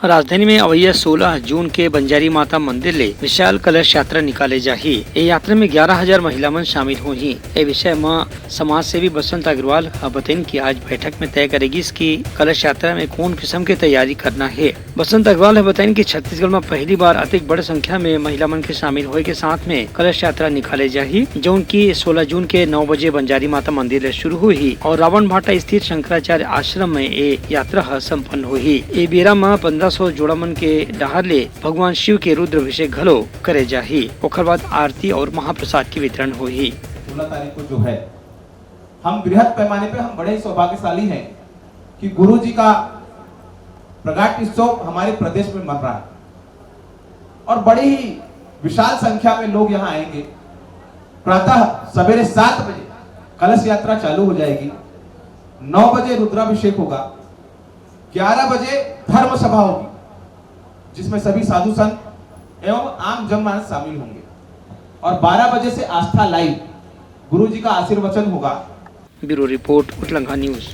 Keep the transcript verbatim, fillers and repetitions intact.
राजधानी में अवइया सोलह जून के बंजारी माता मंदिर ले विशाल कलश यात्रा निकाले जाही। ए यात्रा में ग्यारह हजार महिला मन शामिल होही। ए विषय म समाज सेवी बसंत अग्रवाल ह बतइन कि आज बैठक में तय करे गिस कि कलश यात्रा में कोन किसम के तैयारी करना हे। बसंत अग्रवाल ह बतइन कि छत्तीसगढ़ म पहली बार अतेक बड़े संख्या में महिला मन के शामिल होए के साथ में कलश यात्रा निकाले जाही, जौन की सोलह जून के नौ बजे बंजारी माता मंदिर ले शुरू होही और रावण भाटा स्थित शंकराचार्य आश्रम में ए यात्रा ह संपन्न होही। ए बेरा म पन्द्रह सौ जोड़ा मन के डहार ले भगवान शिव के रुद्राभिषेक घलो करे जाही। ओखर बाद आरती और महाप्रसाद के वितरण होही। सोलह तारीख को जो है, हम बृहद पैमाने पे, हम बड़े ही सौभाग्यशाली हैं कि गुरु जी का प्रकाट उत्सव हमारे प्रदेश में मन रहा है और बड़ी ही विशाल संख्या में लोग यहाँ आएंगे। प्रातः सवेरे सात बजे कलश यात्रा चालू हो जाएगी, नौ बजे रुद्राभिषेक होगा, ग्यारह बजे धर्म सभा होगी, जिसमें सभी साधु संत एवं आम जनमानस शामिल होंगे और बारह बजे से आस्था लाइव गुरु जी का आशीर्वचन होगा। Bureau report, Utlangha news.